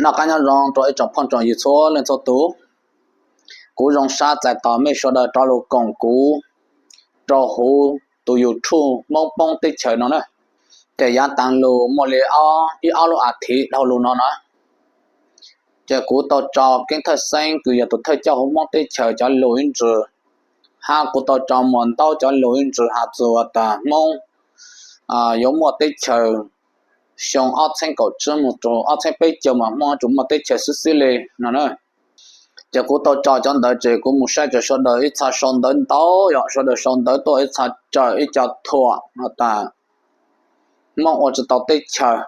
Noj qab nyob zoo rau ib tsoom phooj tsoom ywg txhua leej txhua tus. Kuv zoo sab txais tos mej sawv daws rov lug koom kuv rau huv tus YouTube Hmoob Poob teb chaws no na. Ces yav taag lug muaj li ib ob lub as thiv dhau lug no na, ces kuv tau tso Keeb Thawj Xeeb kws yog tus thawj coj huv Hmoob teb chaws cov lug ib ntsws, hab kuv tau tso Muas Ntaub cov lug ib ntsws has txug tas Hmoob yuav muaj teb chaws xyoo ob txheeb kaum tsib moog rua ob txheeb peb caug mas Hmoob yuav tsum muaj teb chaws xwb xwb li no na. Ces kuv tau tso cov ntawd ces kuv mus saib tas sawv daws ib txha sau ntawv ntau, yog sawv daws sau ntawv tuaj ib txha tsaws ib co thuam tas Hmoob ua tsi tau teb chaws,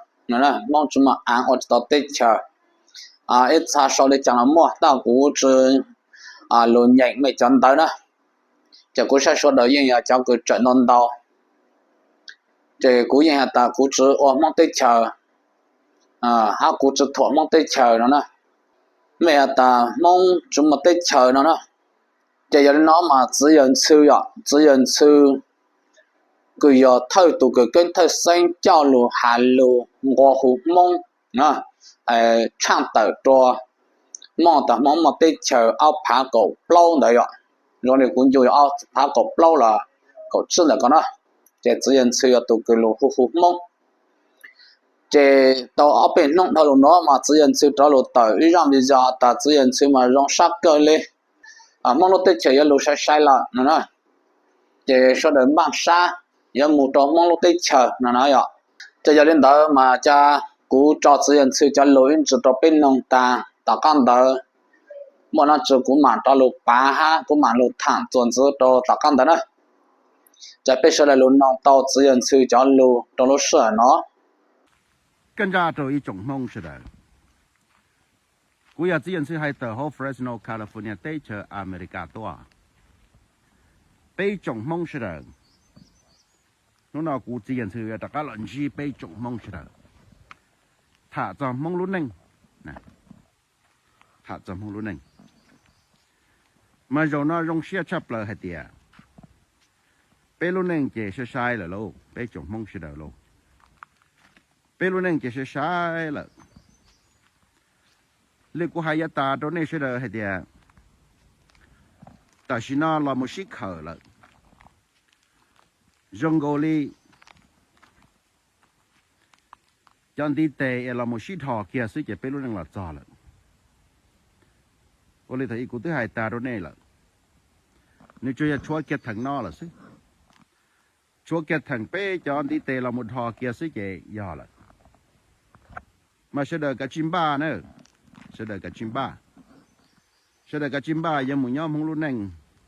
Hmoob tsi muaj aav ua tsi tau teb chaws. Ib txha sau li caag los muaj, tab kuv tsi lug nyeem mej cov ntawv na. Ces kuv saib sawv daws yeej yog cov kws tsaws ntau ntau. Ces kuv yeej has tas kuv tsi ua Hmoob teb chaws, hab kuv tsi thuam Hmoob teb chaws no na. Mej has tas Hmoob tsi muaj teb chaws no na. Ces yog li no mas Txiv Yawg Ntxhw, yog Txiv Yawg Ntxhw kws yog thawj tus kws Keeb Thawj Xeeb coj lug has lug nqua hu Hmoob, tshaaj tawm rua Hmoob tas Hmoob muaj teb chaws ob phav kaum plaub ntawd yom. Zoo li kuv ncu yog ob phav kaum plaub los kaum tsib ntawm ko na. Ces Txiv Yawg Ntxhw yog tus kws lug hu hu Hmoob. Ces tau ob peb hnub dhau lug nuav mas Txiv Yawg Ntxhw rov lug tawm ib zaj video tas Txiv Yawg Ntxhw mas zoo sab kawg li, Hmoob lub teb chaws yuav lug sai sai lawm no na. Ces sawv daws npaaj sab yuav mus rau Hmoob lub teb chaws no na yom. Ces yog li ntawd mas ca kuv tso Txiv Yawg Ntxhw cov lug ib ntsws rau peb noog tas tom qab ntawd muaj nab tsi kuv maam rov lug pav hab kuv maam lug thaam txuas ntxiv rau tom qab ntawd na. Ces peb sawv daws lug noog tau Txiv Yawg Ntxhw cov lug rau lub sij hawm no. Koj ntsaj rau ib tsoom Hmoob sawv daws. Kuv yog Txiv Yawg Ntxhw hais tawm hauv Fresno, California teb chaws America tuaj. Peb tsoom Hmoob sawv daws, hnub no kuv Txiv Yawg Ntxhw yuav rov qab los ntsib peb tsoom Hmoob sawv daws, tham txog Hmoob lub neej, tham txog Hmoob lub neej. Mas zaum no zoo siab tshaj plaws hais tias peb lub neej ces sai sai lawm lauj, peb tsoom Hmoob sawv daws lauj. Peb lub neej ces sai sai lawm. Li kuv hais yav tas rau nej sawv daws hais tias tam sim no los mus sib khawm lawm. Zoo nkaus li cov ntiv tes es los mus sib dhos kiag xwb ces peb lub neej los txog lawm. Ua li thaum ub kuv twb hais tas rau nej lawm, nws tsuas yog tshuav kiag theem no lawm xwb. Tshuav kiag theem peb cov ntiv tes los mus dhos kiag xwb ces yog lawm. Mas sawv daws kav tsij npaj na, sawv daws kav tsij npaj. Sawv daws kav tsij npaj yuav mus nyob Hmoob lub neej.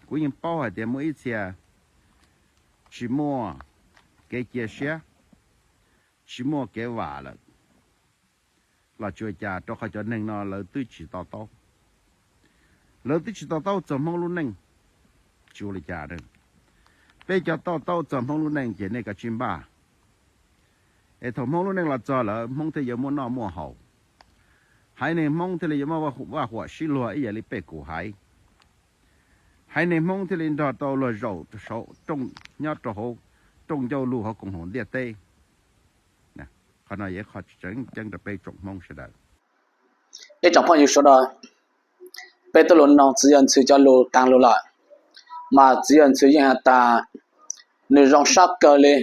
Kuv yeej paub hais tias muaj ib txhia tsis muaj kev cia siab, tsis muaj kev vam lawm los tsis ua cas, rau qhov cov neeg no lawv twb tsis to taub. Lawv twb tsis to taub txog Hmoob lub neej, tsis ua li cas. Peb cov to taub txog Hmoob lub neej ces nej kav tsij npaj, es thaum Hmoob lub neej los txog lawm Hmoob thiaj yuav muaj noj muaj haus. Haiv neeg Hmoob thiaj li yuav muaj vaj huam sib luag ib yam li pej kum haiv. Haiv neeg Hmoob thiaj li nrog tau luag zaum nyob rau hauv rooj ncauj lug hauv koom haum ntiaj teb. Qhov no yog ib qho tseeb ceeb rau peb tsoom Hmoob sawv daws. Ib tsoom phooj ywg sawv daws, peb twb lug noog Txiv Yawg Ntxhw cov lug taag lug lawm, mas Txiv Yawg Ntxhw yeej has tas nws zoo sab kawg li,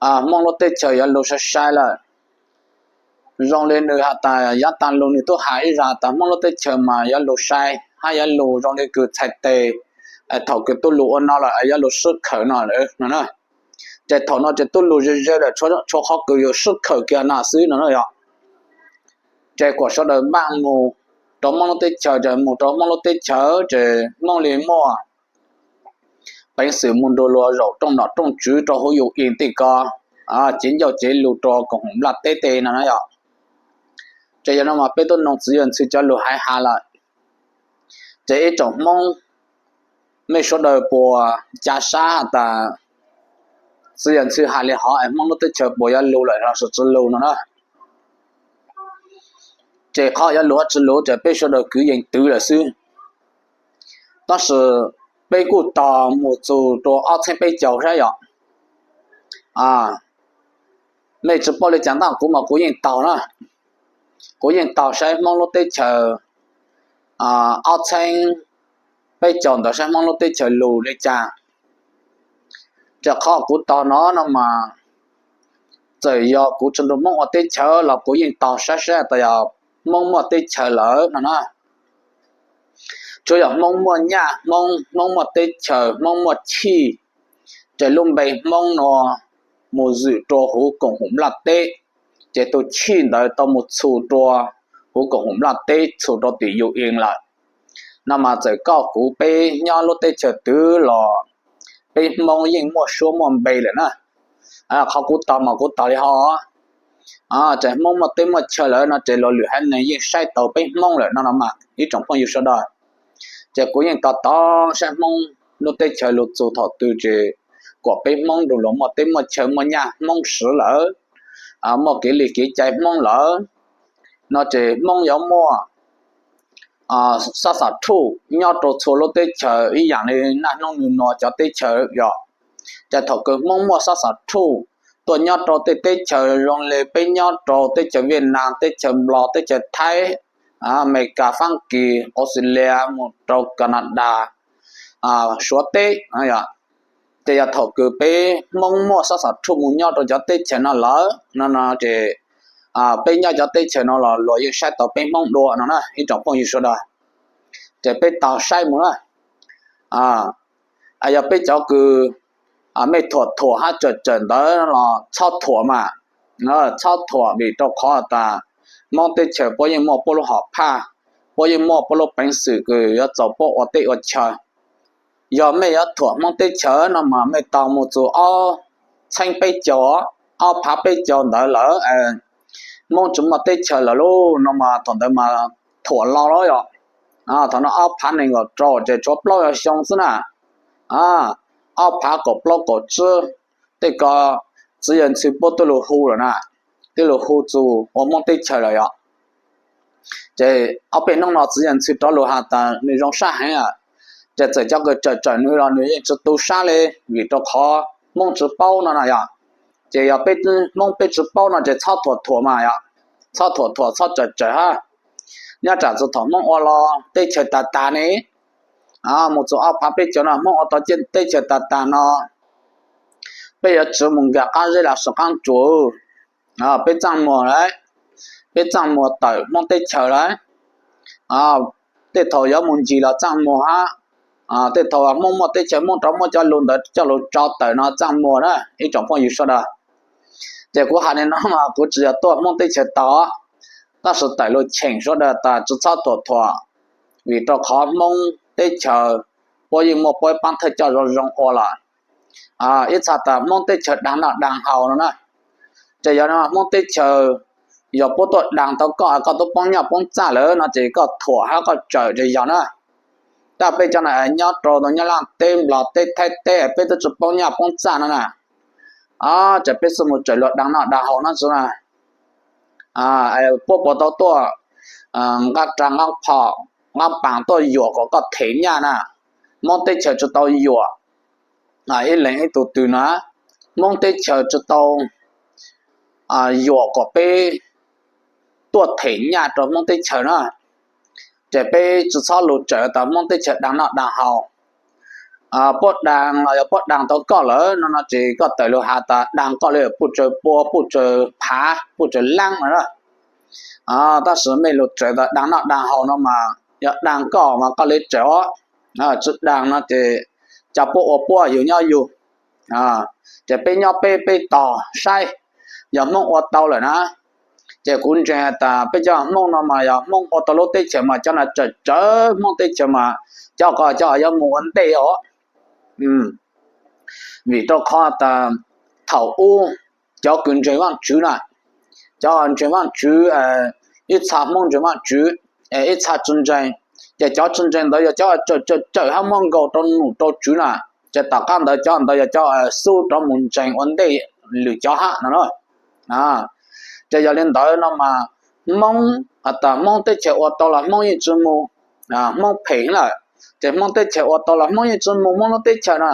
Hmoob lub teb chaws yuav lug sai sai lawm. Zoo li nws has tas yav taag lug nws tub has ib zag tas Hmoob lub teb chaws mas yuav lug sai hab yuav lug zoo li kws txhais tes thaum kws tub lug ua no lawm yuav lug sib khawm no lawm no na. Ces thaum no ces tub lug ze ze lawm, tshuav qhov kws yuav sib khawm kiag no xwb no na yog. Ces kuas sawv daws npaj mus rau Hmoob lub teb chaws, ces mus rau Hmoob lub teb chaws ces Hmoob li muaj peev xwm mus nrug luag zaum rooj nom rooj tswv rau huv yus ib teg ko, cev ncauj cev lug rau koom haum nplaj teb teg no na yog. Ces yog no mas peb tub noog Txiv Yawg Ntxhw cov lug haiv has lawm. Ces ib tsoom Hmoob, mej sawv daws puas ca sab has tas Txiv Yawg Ntxhw has li hov es Hmoob lub teb chaws puas yuav lug lawm los sis tsi lug no na? Ces qhov yuav lug tsi lug ces peb sawv daws kwv yees twv lawm xwb. Tab sis peb kuj tos mus txug rua ob txheeb peb caug sab yom. Mej tsi paub li cas ntag, kuv mas kuv yeej taug na. Kuv yeej taug saib Hmoob lub teb chaws ob txheeb peb caug ntawd saib Hmoob lub teb chaws lus li cas. Rau qhov kuv tog no no mas txawm yog kuv tsis nrug Hmoob ua teb chaws los kuv yeej taug saib saib tas yog Hmoob muaj teb chaws lawm no na. Tsuas yog Hmoob muaj nyaj, Hmoob, Hmoob muaj teb chaws, Hmoob muaj chij, ces lub npe Hmoob no mus zwm rua huv koom haum nplaj teb, ces tus chij ntawd tau mus txhus rua huv koom haum nplaj teb, txhus rua tim U N lawm. No mas txawm koj kuv peb nyob lub teb chaws twg los peb Hmoob yeej muaj suab muaj npe lawm na. Qhov kuv tog mas kuv tog li ho, ces Hmoob muaj teb muaj chaw lawm no ces luag lwm haiv neeg yeej saib taus peb Hmoob lawm no no mas ib tsoom phooj ywg sawv daws. Ces kuv yeej tog tog saib Hmoob lub teb chaws lug txug thaum twg ces kuas peb Hmoob nrug luag muaj teb muaj chaw muaj nyaj Hmoob siv lawm, muaj kev li kev cai Hmoob lawm no ces Hmoob yuav muaj sab xam thuj nyob rau txhua lub teb chaws ib yaam li naj hnub nub nua cov teb chaws yom. Ces thaum kws Hmoob muaj sab xam thuj tuaj nyob rau tej teb chaws zoo li peb nyob rau teb chaws Viaj Nam, teb chaws Nplog, teb chaws Thaib, Amelikas, Fab Kis, Australia mus rau Canada, Suav teb, ces yog thaum kws peb Hmoob muaj sab xam thuj mus nyob rau cov teb chaws no lawm no no ces peb nyob cov teb chaws no los luag yeej saib taus peb Hmoob dua no na ib tsoom phooj ywg sawv daws. Ces peb taug saib mus na. Yog peb cov kws mej thuam thuam hab tsawm tsawm ntawd los txhob thuam mas, txhob thuam vim rau qhov tas Hmoob teb chaws puab yeej muaj puab lub hom phaj, puab yeej muaj puab lub peev xwm kws yuav txaus puab ua teb ua chaw. Yog mej yuav thuam Hmoob teb chaws no mas mej taug mus txug ob txheeb peb caug, ob phav peb caug ntawd lawm, Hmoob tsis muaj teb chaws lawm lauj no mas thaum ntawd mas thuam los lawm yom. Thaum no ob phav nees nkaum rau ces tshuav plaub xyoo xwb na. Ob phav kaum plaub kaum tsib, tej ko txiv yawg ntxhw puab twb lug hu lawm na, twb lug hu txug ua Hmoob teb chaws lawm yom. Ces ob peb hnub no txiv yawg ntxhw rov lug has tas nws zoo sab heev lawm, ces txawm cov kws tsawm tsawm nws los nws yeej tsis tu sab li vim rau qhov Hmoob tsis paub no na yom. Ces yog peb Hmoob peb tsis paub no ces txhob thuam thuam mas yom, txhob thuam thuam txhob tsawm tsawm hab. Nyob tsam txug thaum Hmoob ua los teb chaws tag tag ne, mus txug ob phav peb caug no Hmoob ua tau teb chaws tag tag no, peb yuav tsis mus nkag qab zeb los saum qaab tsuas, peb txaj muag lawm, peb txaj muag tawm Hmoob teb chaws lawm. Tej thaum yuav mus ncig los txaj muag hab, tej thaum Hmoob muaj teb chaws Hmoob rov muab cov lug ntawd coj lug tso tawm no txaj muag na ib tsoom phooj ywg sawv daws. Ces kuv has li no mas kuv tsis yog tuaj Hmoob teb chaws tog, tab sis tawm lug cheem sawv daws tas tsis txhob thuam thuam, vim rau qhov Hmoob teb chaws puab yeej muaj puab paab thawj coj zoo zoo ua lawm. Ib txha tas Hmoob teb chaws daag noj daag haus no na, ces yog Hmoob teb chaws yog puab tuaj daag tau koj, koj tub poob nyaj poob txaj lawm no ces koj thuam hab koj tsawm ces yog na. Tab peb cov no nyob rau tau Nyab Laaj teb, Nplog teb, Thaib teb peb tub tsi poob nyaj poob txaj no na, ces peb xub mus tsawm luag daag noj daag haus no xwb na. Puab puas tau tuaj nqa rag nqa phom nqa paas tuaj yuam kom koj them nyaj na? Hmoob teb chaws tsis tau yuam ib leeg ib tug twg na. Hmoob teb chaws tsis tau yuam kom peb tuaj them nyaj rau Hmoob teb chaws na. Ces peb tsis txhob lug tsawm tas Hmoob teb chaws daag noj daag haus. Puab daag los yog puab daag tau koj lawm no no ces koj tawm lug has tas daag koj li puj tsaws pua, puj tsaws phav, puj tsaws laab no na. Tab sis mej lug tsawm tas daag noj daag haus no mas yog daag koj mas koj li tsawm os, tsis daag no ces cov puab ua puab yug nyob yug. Ces peb nyob peb, peb tog saib, yog Hmoob ua tau lawm na, ces kuv ntseeg has tas peb cov Hmoob no mas yog Hmoob ua tau lub teb chaws mas cov no tsawm tsawm Hmoob teb chaws mas cov ko cov yuav mus ua ntej os. Vim rau qhov tas thaum ub cov kws ntseeg Vaajtswv na, cov ntseeg Vaajtswv, ib txha Hmoob ntseeg Vaajtswv, ib txha tsi ntseeg, ces cov tsi ntseeg ntawd yog cov tsawm tsawm tsawm hab muab nkaug rau num rau tswv na, ces tom qab ntawd cov ntawd yog cov xub rov mus ntseeg ua ntej lwm cov hab no. Ces yog li ntawd no mas Hmoob has tas Hmoob teb chaws ua tau los Hmoob yeej tsi mus, Hmoob phem lawm, ces Hmoob teb chaws ua tau los Hmoob yeej tsi mus Hmoob lub teb chaws na,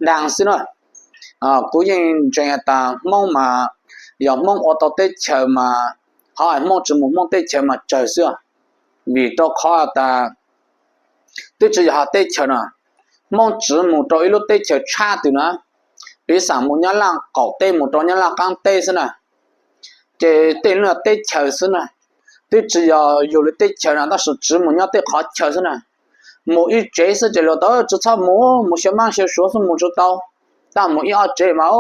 daag xwb na. Kuv yeej ntseeg has tas Hmoob mas yog Hmoob ua tau teb chaws mas Qhov Hmoob tsis mus Hmoob teb chaws mas tsawg xwb, vim rau qhov tas twb tsis yog hais teb chaws no, Hmoob tsis mus rau ib lub teb chaws tshab twg na, piv xam mus Nyab Laj qaum teb mus rau Nyab Laj qaab teb xwb na, ces tej lub teb chaws xwb na, twb tsis yog yug li teb chaws no tab sis tsis mus nyob tej qhov chaw xwb na, mus ib tsev xwb ces luag tas tsis txhob mus, mus xyaw maab xyaw suav xwb mus tsis tau, tab mus ib ob tsev mas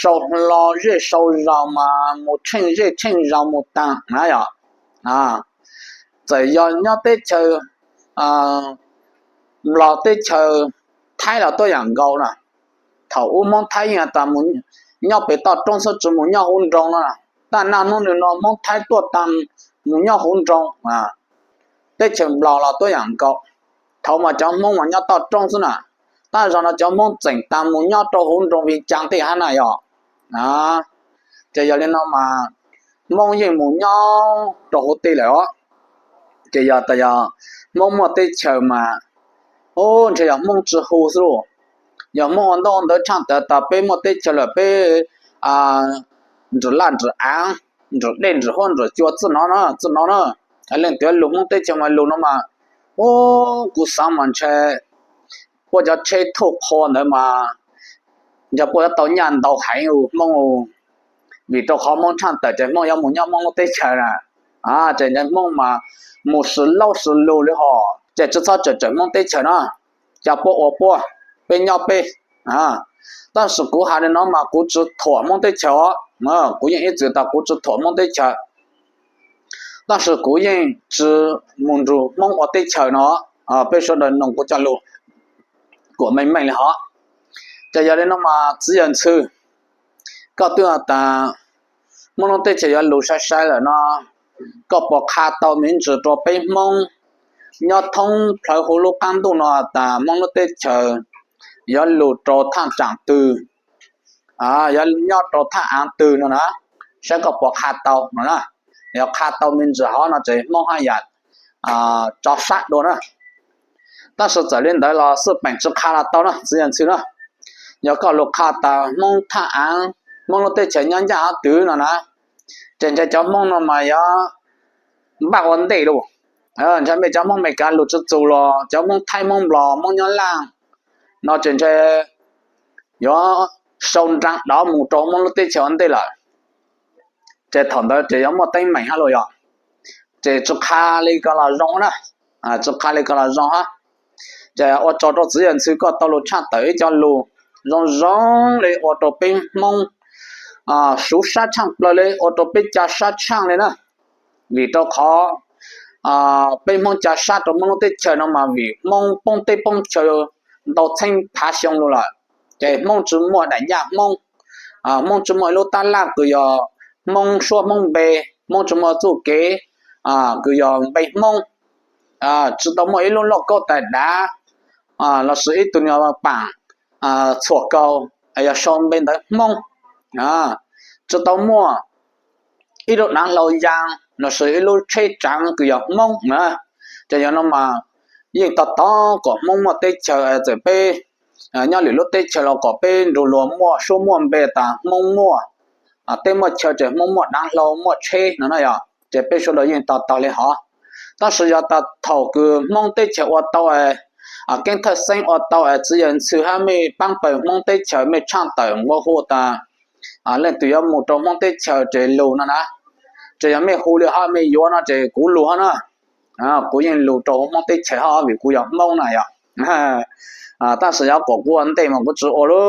sau hlo zej sau zos mas mus tsheej zej tsheej zos mus taag na yom. Txawm yog nyob teb chaws Nplog teb chaws Thaib los tuab yaam nkaus na, thaum ub Hmoob Thaib yeej tas mus nyob pem toj roob xwb tsis mus nyob huv nroog no, tab naj hnub nim no Hmoob Thaib tuaj taag mus nyob huv nroog, teb chaws Nplog los tuab yaam nkaus, thaum mas cov Hmoob mas nyob toj roob xwb na, tab zaug no cov Hmoob txeem taag mus nyob rau huv nroog Vias Cas tej hab na yom. Ces yog li no mas Hmoob yeej mus nyob rau huv tej lawm os. Ces yog tas yog Hmoob muaj teb chaws mas, ub, ntshe yog Hmoob tsis hu xwb lauj. Yog Hmoob ua ntaub ua ntawv tshaaj tawm tas peb muaj teb chaws lawm peb nrug laj nrug aav, nrug dej nrug huab nrug cua txij no na, txij no na. Leej twg lug Hmoob teb chaws mas lug no mas, ub, kuv xaav mas ntshe puab cov tsheb thuj qhua ntawd mas ntshe puab yuav tau nyaj ntau heev u Hmoob, vim rau qhov Hmoob tshaaj tawm ces Hmoob yuav mus nyob Hmoob lub teb chaws na. Ces ntshe Hmoob mas mus sis laub sis lug li hos ces tsis txhob tsawm tsawm Hmoob teb chaws na, cia puab ua puab, peb nyob peb. Tab sis kuv has li no mas kuv tsis thuam Hmoob teb chaws os, kuv yeej ib txwm tas kuv tsis thuam Hmoob teb chaws, tab sis kuv yeej tsis mus nrug Hmoob ua teb chaws no. Peb sawv daws noog kuv cov lug kuas meej meej li hos. Ces yog li no mas txiv yawg Ntxhw, koj twb tas Hmoob lub teb chaws yuav lug sai sai lawm no, koj puas qha tau me ntsis rau peb Hmoob nyob thoob plawv huv lub qaab ntuj no tas Hmoob lub teb chaws yuav lug rau thaaj tsaam twg, yuav nyob rau thaaj aav twg no na, saib koj puas qha tau no na. Yog qha tau me ntsis hov no ces Hmoob haj yam tso sab dua na. Tab sis txawm li ntawd los xwb peem tsis qha los tau na txiv yawg Ntxhw na. Yog koj lug qha tas Hmoob thaaj aav, Hmoob lub teb chaws nyob ncaaj aav twg no na, ces ntshe cov Hmoob no mas yuav npaj ua ntej lauj. Ntshe mej cov Hmoob Amelikas lug tsi txug los cov Hmoob Thaib, Hmoob Nplog, Hmoob Nyab Laj no ces ntshe yuav sau nraag dov mus rau Hmoob lub teb chaws ua ntej lawm. Ces thaum ntawd ces yuav muaj teeb meem hab lauj yog. Ces tsi qha li ko los zoo na, tsi qha li ko los zoo hab. Ces ua tsaug rau txiv yawg Ntxhw koj tau lug tshaaj tawm ib co lug zoo zoo li ua rau peb Hmoob suv sab tshaaj plawg li, ua rau peb ca sab tshaaj li na. Vim rau qhov peb Hmoob ca sab rau Hmoob lub teb chaws no mas vim Hmoob poob teb poob chaw ntau txheeb phav xyoo lug lawm, ces Hmoob tsi muaj daim ncaj Hmoob, Hmoob tsi muaj ib lub tab laj kws yog Hmoob suab Hmoob npe, Hmoob tsi muaj txuj kev kws yog npe Hmoob, tsi tau muaj ib lub lauj kaub tais dav lossis ib tug nyuag paam txhuam kaus yog sau npe ntawv Hmoob, tsi tau muaj ib lub daav hlau yaa lossis ib lub tsheb tsaav kws yog Hmoob na. Ces yog no mas yeej tog tog kom Hmoob muaj teb chaws, txawm peb nyob lwm lub teb chaws los kom peb nrug luag muaj suab muaj npe tas Hmoob muaj teb muaj chaw ces Hmoob muaj daav hlau muaj tsheb no na yog. Ces peb sawv daws yeej tog tog li hov. Tab sis yog tas thaum kws Hmoob teb chaws ua tau, Keeb Thawj Xeeb ua tau es txiv yawg Ntxhw hab mej paab pawg Hmoob teb chaws mej tshaaj tawm nqua hu tas leej twg yuav mus rau Hmoob teb chaws ces lug no na. Ces yog mej hu li hov mej yuav no ces kuv lug hab na. Kuv yeej lug rau Hmoob teb chaws hab vim kuv yog Hmoob na yog. Tab sis yog kom kuv ua ntej mas kuv tsi ua lawm.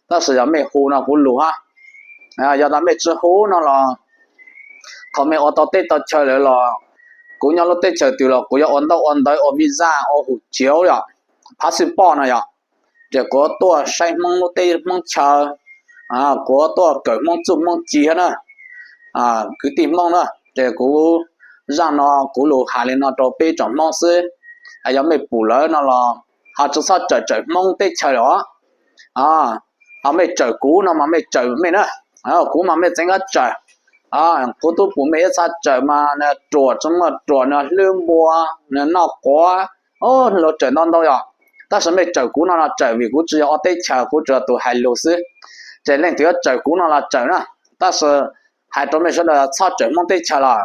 Tab sis yog mej hu no kuv lug hab. Yog tas mej tsi hu no los thaum mej ua tau teb tau chaw lawm los kuv nyob lub teb chaws twg los kuv yuav ua ntaub ua ntawv ua visa ua hum chiav yog, phab xwb poj no yog. Ces kuv tuaj saib Hmoob lub teb Hmoob chaw, kuv tuaj kawm Hmoob txuj Hmoob ci hab na. Kwv tij Hmoob na, ces kuv zaj no kuv lug has li no rau peb tsoom Hmoob xwb. Yog mej pum lawm no los ho tsi txhob tsawm tsawm Hmoob teb chaws lawm os. Ho mej tsawm kuv no mas mej tsawm mej na, kuv mas mej txeev kab tsawm. Kuv tub pum mej ib txha tsawm mas nws ruam tsi muaj ruam, nws hlwb npua, nws noj quav, luag tsawm ntau ntau yog. Tab sis mej tsawm kuv no los tsawm vim kuv tsi yog ua teb chaws, kuv tsuas yog tus hais lug xwb. Ces leej twg yuav tsawm kuv no los tsawm na, tab sis Hais rau mej sawv daws txhob tsawm Hmoob teb chaws los,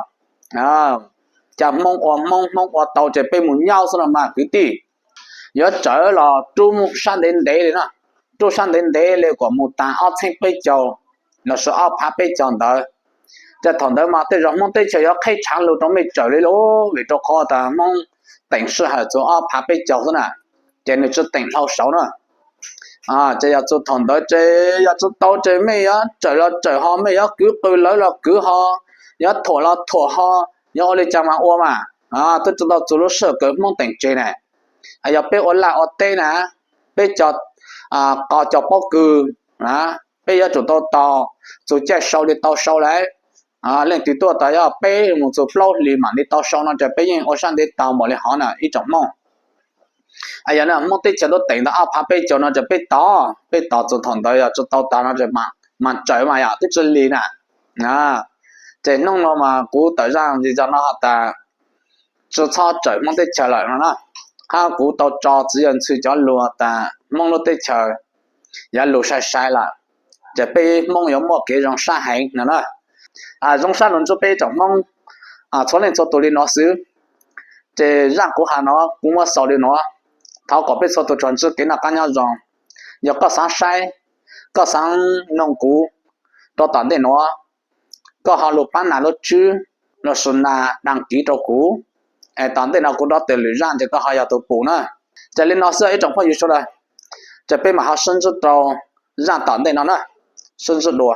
cas Hmoob ua Hmoob, Hmoob ua tau ces peb mus nyob xwb no mas kwv tij. Yuav tsawm los rub sab ntev ntev li no, rub sab ntev ntev li kom mus tas ob txheeb peb caug los sis ob phav peb caug ntawd. Ces thaum ntawd mas tej zaum Hmoob teb chaws yuav qheb tshaav lug rau mej tsawm li lauj, vim rau qhov tas Hmoob teem sij hawm txug ob phav peb caug xwb na, ces nws tsi teem dhau saud na. Ces yog txug thaum ntawd ces yog tsi tau ces mej yuav tsawm los tsawm ho, mej yuav kwv qw lawv los kwv ho, yuav thuam los thuam ho, yuav ua li cas mas ua mas, twb tsi tau txug lub sij hawm kws Hmoob teem tseg na. Yog peb ua laj ua teb na, peb cog qos cog pob kws, peb yuav tsum tau tos txug caij sau li tau sau lawm. Leej twg tuaj tas yog peb mus txug plaub hlis mam li tau sau no ces peb yeej ua sab ntev tau npaum li hov na ib tsoom Hmoob. Yog Hmoob teb chaws tuaj teem ntawm ob phav peb caug no ces peb tos, peb tos txug thaum ntawd yog tsi tau tas no ces mas tsawm mas yog twb tsi lig na. Ces hnub no mas kuv tawm zaj zis zog no has tas tsi txhob tsawm Hmoob teb chaws lawm no na. Hab kuv tau tso txiv yawg ntxhw cov lug tas Hmoob lub teb chaws yuav lug sai sai lawm, ces peb Hmoob yuav muaj kev zoo sab heev no na. Zoo sab lug ntsib peb tsoom Hmoob txhua leej txhua tug li no xwb. Ces zaj kuv has no kuv muab xaus li no. Thov kom peb txhua tug tsuas ntsib kev noj qab nyob zoo. Yog koj xaav saib, koj xaav noog kuv rau tom ntej nuav, koj ho lug pab nas lub tswb los sis nas đăng ký rau kuv, es tom ntej no kuv rov tawm lwm zaj ces koj ho yog tus pum na. Ces li no xwb ib tsoom phooj ywg sawv daws, ces peb mam ho sib ntsib rau zaj tom ntej no na. Sib ntsib dua.